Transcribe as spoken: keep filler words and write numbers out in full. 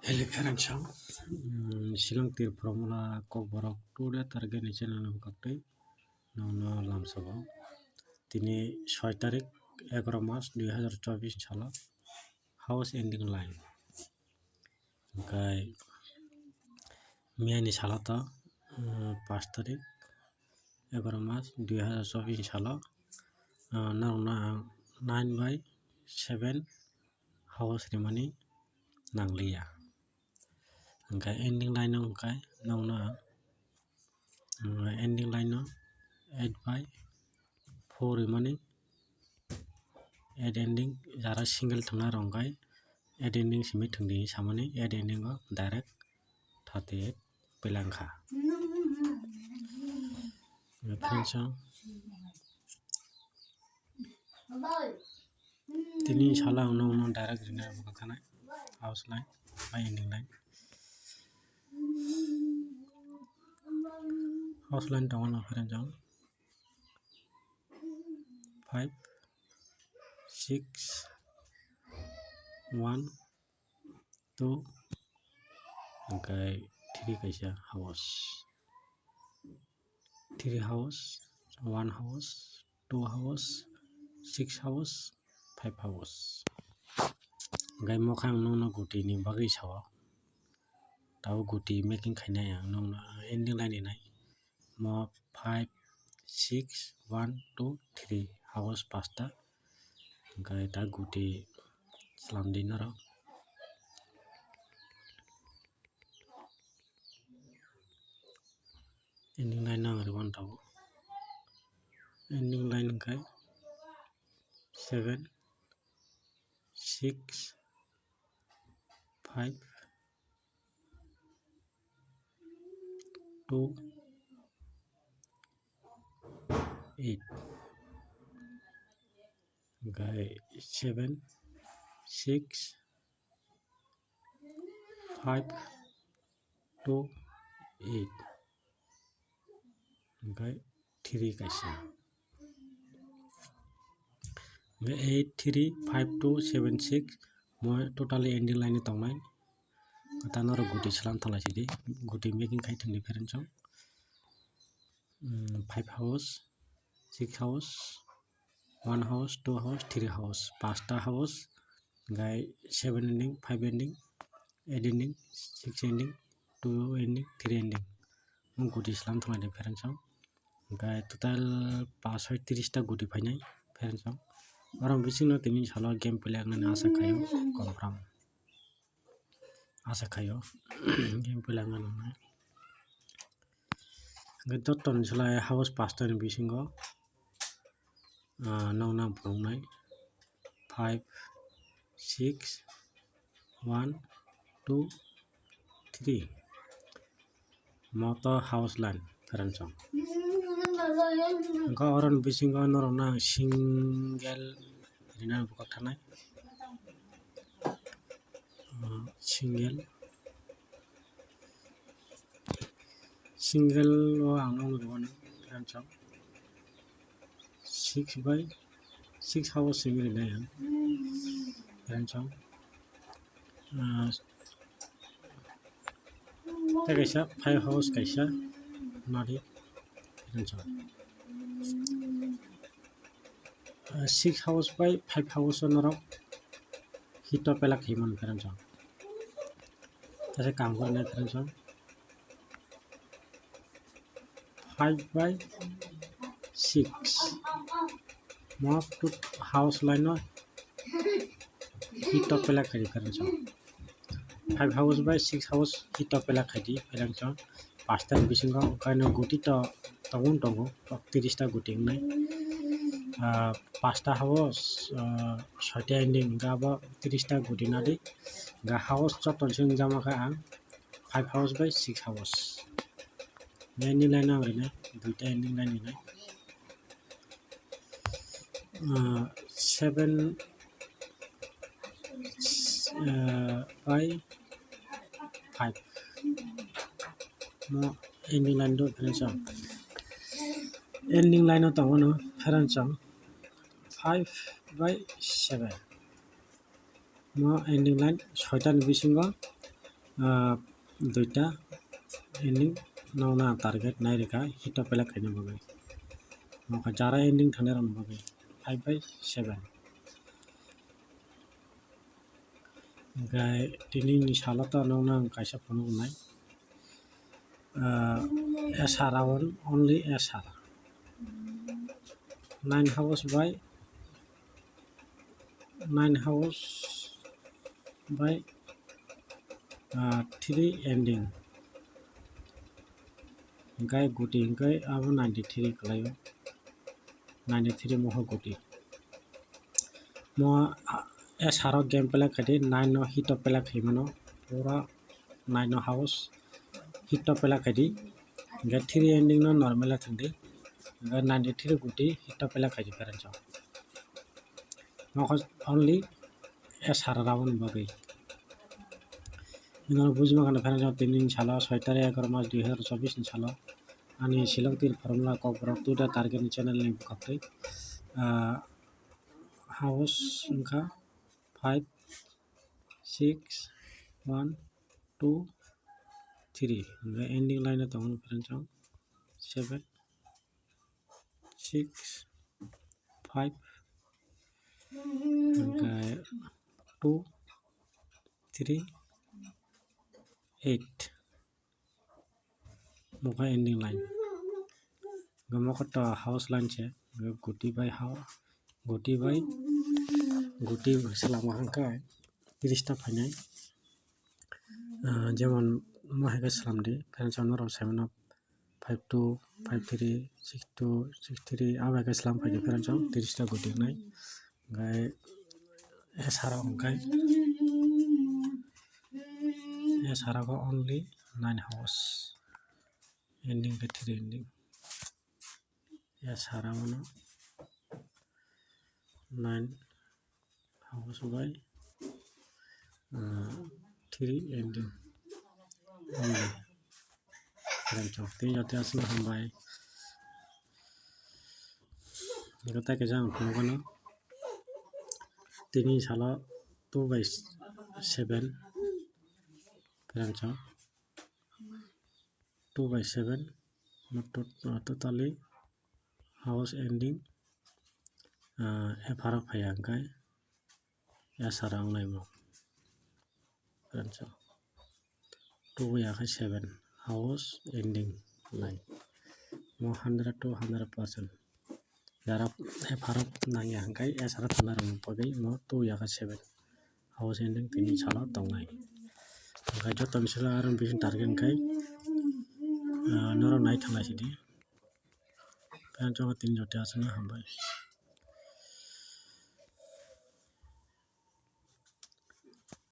Hello friends, um, Shillong Tirpura Mula Kokborok today target ni channel no kaktwi nono lamsabo. Tini soi tarik egaroh mas dui hazar chobbish salo house ending line. Hwnkhe miyani salo to, um, panch tarik egaroh mas dui hazar chobbish salo, uh, norokno ang nine by seven house rimani nangliya. Hwnkhe ending line o hwnkhe nokno ang, mm, ending line o eight by four rimani, eight ending jara single thwngna rok hwnkhe eight ending simi thwngdi samani eight ending o direct thirty eight pelangkha. Friends, tini salo ang nokno direct rina bwkha khanai house line bai ending line. House line tongo no friends, five, six, one, two, hwnkhe three kaisa house. Three house, one house, two house, six house, five house. Hwnkhe mokhang nokno gutini bagwi sao. Tabuk guti making khainai ang nokno ending line rinai. Mo five, six, one, two, three house pasta. Hwnkhe ta guti slamdi norok. Ending line no ang rwmani tabuk. Ending line hwnkhe seven, six, five, two, eight. Hwnkhe seven, six, five, two, eight. Hwnkhe three kaisa. Hwnkhe eight, three, five, two, seven, six. Mo totally ending line ni tongnai. Tano rok guti slam thalai sidi. Guti making khai thangdi friends. Hmm, five house, six house, one house, two house, three house, pasta house, hwnkhe seven ending, five ending, eight ending, six ending, two ending, three ending. Mo guti slam thalai de friends. Hwnkhe total pash soi tris ta guti phainai friends. Oro bisingno tini salo game play wngnani asa khaio confirm. Asa khaio game play wngnani. Hwnkhe jottoni slai house pasta ni bisingo, ah, nokno ang phunuknai five, six, one, two, three. Moto house line friends. Hwnkhe oroni bisingo norokno ang single rinani bwkhak thanai. Ah, single. Single o ang nokno rwmani friends. Six by six house simi rinai ang friends. Ah, tei kaisa five house kaisa nadi friends. Ah, six house bai five house o norok hito pelak khaimani friends. Tei kaam khe nai friends. Five by six. Mo house line no hito pelak khai di friends. Five house by six house hito pelak khai di friends. Pasta ni bisingo kaino guti to tongo tongo tris ta guti wngnai. Ah, pasta house, ah, soi ta ending hwnkhe abo tris ta guti nadi. Hwnkhe house joto ni simi jama khe ang five house by six house. Ending line ang rinai, duita ending line rinai. Ah, seven, ah, by five. Mo ending line do friends. Ending line o tongo no friends five by seven. Mo ending line soi ta ni bisingo ah, duita ending no na target nai rikha hit o pelek khaina bagwi. Nokha jara ending thani rokni bagwi five by seven. Hingkhe tini ni salo to nokno ang kaisa phunuknai. Ah, S R round, only S R. Nine house by, nine house by, ah, three ending. Hingkhe guti hingkhe abo ninety three kwlaio. Ninety three moho guti. Mo, ah, S R o game pelek khaidi, nine no hit o pelek khaimano, pura nine no house hit o pelek khaidi, hingkhe three ending no normal o thangdi, hingkhe ninety three guti hit o pelek khaidi parents o. Nokho only S R round ni bagwi. Ino bujima khana parents o tini ni salo soi tarik egaroh mas dui hazar chobbish ni salo ani Shillong tir formula Kokborok two da target ni channel ni bwkhaktwi, ah, house wngkha five, six, one, two, three. Hingkhe ending line o tongo parents o seven, six, five, hingkhe two, three, eight. Mokha ending line. Hingkhe mokha to house line se. Hingkhe guti bai ha-, guti bai, guti bai swlama hwnkhe tris ta phainai. Ah, jemon mo hai khe swlamdi, parents o norok sai mano five two, five three, six two, six three, abo hai khe swlam phaidi parents o tris ta guti wngnai. Hingkhe S R o hwnkhe, S R o only nine house, ending khe three ending. S R o no nine house by, ah, three ending only. Rem chok tei jate aswk hambai. Ego tai kaisa ang phunukgano tini salo two by seven parents o. Two by seven, mo tot-, ah, totally house ending, ah, F R o phaiya hwnkhe S R o wngnai mo. Parents o. Two by seven, house ending line. Mo hundred to hundred percent. Jara F R o nangya hwnkhe S R o thangna rwngmung pagwi mo two by seven. House ending tini salo tongnai. Hwnkhe joto ni salo aro bisi target hwnkhe, ah, norok nai thanglai sidi. Parents o tini joto aswkno hambai.